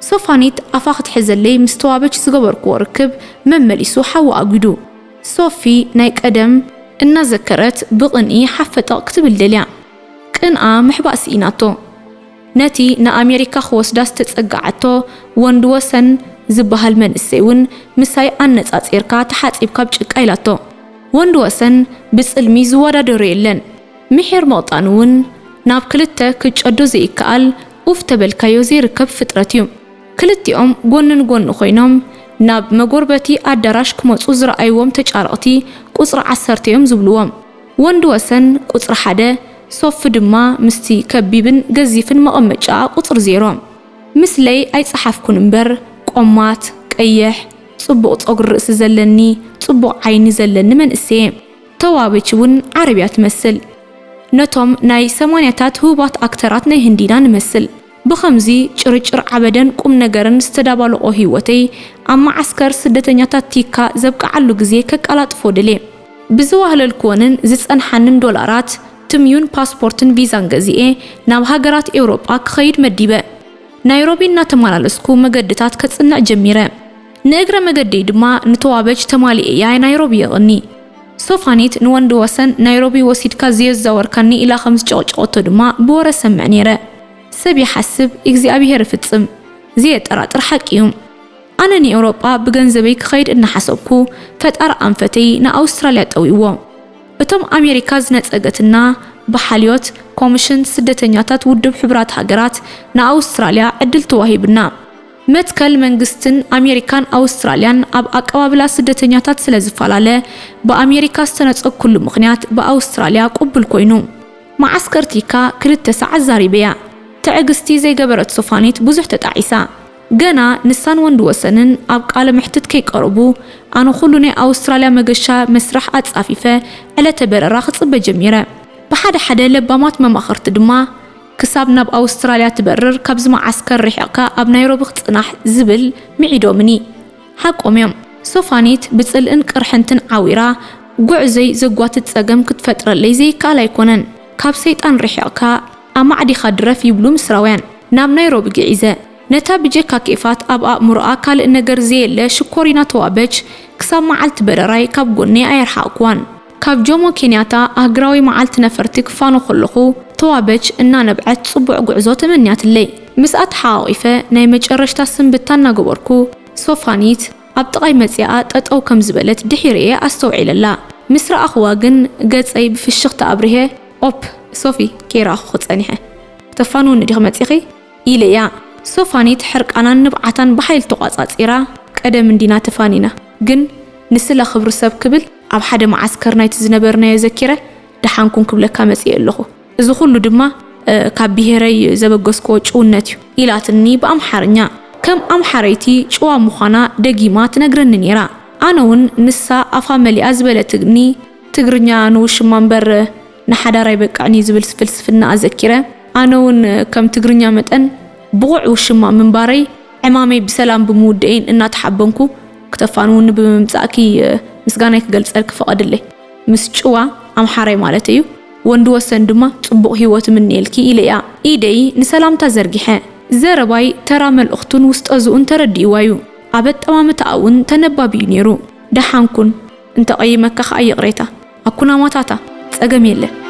ሶፋኒት ኣፋ ክትሕዘለይ ምስ ተዋበች ዝገበርክዎ ርክብ መመሊሱ ሓዊ ኣጒዱ። ሶፊ ናይ ቀደም እናዘከረት ብቕንኢ ሓፈጠቕ ክትብል ደልያ። ቅንኣ ምሕባእ ስኢናቶ። ነቲ ንኣሜሪካ ክወስዳ ዝተጸግዓቶ ወንዲ ወሰን ዝበሃል መንእሰይ እውን ምሳይ ኣነጻጺርካ ተሓጺብካ ኣብ ጭቃ ኢላቶ። ወንዲ ወሰን ብጽልሚ ዝወዳደሮ የለን። ምሒር መቕጣን እውን ናብ ክልተ ክጨዶ ዘይከኣል ኡፍ ተበልካዮ ዘይርከብ ፍጥረት እዩ። ክልቲኦም ጎኒ ንጎኒ ኮይኖም ናብ መጎርበቲ ኣዳራሽ ክመጹ ዝረኣይዎም ተጫረቕቲ ቁጽሪ ዓሰርተ እዮም ዝብልዎም። ወንዲ ወሰን ቁጽሪ ሓደ፣ ሶፊ ድማ ምስቲ ከቢብን ገዚፍን መቐመጫኣ ቁጽሪ ዜሮ። ምስለይ ኣይጸሓፍኩን እምበር ቆማት፣ ቀይሕ፣ ጽቡቕ ጸጉሪ ርእሲ ዘለኒ፣ ጽቡቕ ዓይኒ ዘለኒ መንእሰየ። ተዋበች እውን ዓረብያ ትመስል። ነቶም ናይ ሰማንያታት ህቡባት ኣክተራት ናይ ህንዲና ንመስል። ብኸምዚ ጭርጭር ዓበደን ቁም ነገርን ዝተዳባለቖ ህይወተይ ኣብ መዓስከር ስደተኛታት ቲካ ዘብቅዓሉ ግዜ ከቀላጥፎ ደልየ። ብዝዋህለልክወንን ዝጸንሓንን ዶላራት ትምዩን ፓስፖርትን ቪዛን ገዚኤ ናብ ሃገራት ኤውሮጳ ክኸይድ መዲበ። ናይሮቢ እናተመላለስኩ መገድታት ከጽንዕ ጀሚረ። ንእግረ መገደይ ድማ ንተዋበች ተማሊኤያ ናይሮቢ የቕኒ። ሶፋኒት ንወንዲ ወሰን ናይሮቢ ወሲድካ ዘየዛወርካኒ ኢላ ከም ዝጨቕጨቐቶ ድማ ብወረ ሰምዕ ነይረ። ሰብ ይሓስብ እግዚኣብሄር ይፍጽም። ዘየጠራጥር ሓቂ እዩ። ኣነ ንኤውሮጳ ብገንዘበይ ክኸይድ እናሓሰብኩ ፈጣሪ ኣንፈተይ ንኣውስትራልያ ጠዊዎ። እቶም ኣሜሪካ ዝነጸገትና ብሓልዮት ኮሚሽን ስደተኛታት ውድብ ሕቡራት ሃገራት ንኣውስትራልያ ዕድል ተዋሂቡና። መትከል መንግስትን ኣሜሪካን ኣውስትራልያን ኣብ ኣቀባብላ ስደተኛታት ስለ ዝፈላለ ብኣሜሪካ ዝተነጸግኩሉ ምኽንያት ብኣውስትራልያ ቅቡል ኮይኑ። መዓስከር ቲካ ክልተ ሰዓት ዛሪበያ። ትዕግስቲ ዘይገበረት ሶፋኒት ብዙሕ ተጣዒሳ። ገና ንሳን ወንዲ ወሰንን ኣብ ቃለ መሕትት ከይቀረቡ ኣነ ኩሉ ናይ ኣውስትራልያ መገሻ መስርሕ ኣጻፊፈ ዕለተ በረራ ክጽበ ጀሚረ። ብሓደ ሓደ ለባማት መማኽርቲ ድማ ክሳብ ናብ ኣውስትራልያ ትበርር ካብዚ መዓስከር ርሒቕካ ኣብ ናይሮቢ ክጽናሕ ዝብል ምዒዶምኒ። ሓቆም እዮም። ሶፋኒት ብጽልእን ቅርሕንትን ዓዊራ ጉዕዘይ ዘጓትት ጸገም ክትፈጥረለይ ዘይከኣል ኣይኮነን። ካብ ሰይጣን ርሒቕካ ኣማዕዲኻ ድረፍ ይብሉ ምስራውያን። ናብ ናይሮቢ ግዒዘ። ነታ ብጀካ ኬፋት ኣብ ኣእምሮኣ ካልእ ነገር ዘየለ ሽኮሪና ተዋበች ክሳብ መዓልቲ በረራይ ካብ ጎነይ ኣየርሓቕኩዋን። ካብ ጆሞ ኬንያታ ኣህግራዊ መዓልቲ ነፈርቲ ክፋኖ ከለኹ ተዋበች እናነብዐት ጽቡቕ ጉዕዞ ተመንያትለይ። ምስኣ ተሓቋቒፈ ናይ መጨረሽታ ስንብታ እናገበርኩ፣ ሶፋኒት ኣብ ጥቓይ መጺኣ ጠጠው ከም ዝበለት ድሒረ'የ ኣስተውዒለላ። ምስ ረኣኽዋ ግን ገጸይ ብፍሽኽታ ኣብሪሀ፣ ኦፕ፣ ሶፊ፣ ከይረኣኹኺ ጸኒሐ። ክተፋንውኒ ዲኺ መጺኺ? ኢለያ። ሶፋኒት ሕርቃናን ንብዓታን ብሓይሊ ተቋጻጺራ፣ ቀደም እንዲና ተፋኒና፣ ግን ንስለ ክብሪ ሰብ ክብል ኣብ ሓደ መዓስከር ናይቲ ዝነበርናዮ ዘኪረ፣ ደሓንኩን ክብለካ መጺኤ ኣለኹ። እዚ ኩሉ ድማ፣ እ፣ ካብ ብሄረይ ዘበገስክዎ ጭውነት እዩ፣ ኢላትኒ ብኣምሓርኛ። ከም ኣምሓረይቲ ጭዋ ምዃና ደጊማ ትነግረኒ ነይራ። ኣነ እውን ንሳ ኣፋ መሊኣ ዝበለትኒ፣ ትግርኛ ንውሽማ እምበር ንሓዳር ኣይበቅዕን እዩ ዝብል ፍልስፍና ኣዘኪረ፣ ኣነ እውን ከም ትግርኛ መጠን ብቑዕ ውሽማ ምንባረይ ዕማመይ ብሰላም ብምውደኤን እናተሓበንኩ፣ ክተፋንውኒ ብምምጻእኪ ምስጋናይ ክገልጸልኪ ፍቐድለይ። ምስ ጭዋ ኣምሓራይ ማለት እዩ። ወንዲ ወሰን ድማ ጽቡቕ ህይወት እምነየልኪ ኢለያ ኢደይ ንሰላምታ ዘርጊሐ። ዘረባይ ተራ መልእኽቱን ውስጠ ዝኡን ተረዲእዋ እዩ። ኣብ ኣጠማምታኣ እውን ተነባቢ እዩ ነይሩ። ደሓን ኩን፣ እንተቐይመካ ኸኣ ይቕሬታ። ኣኩናማታታ፣ ጸገም የለን።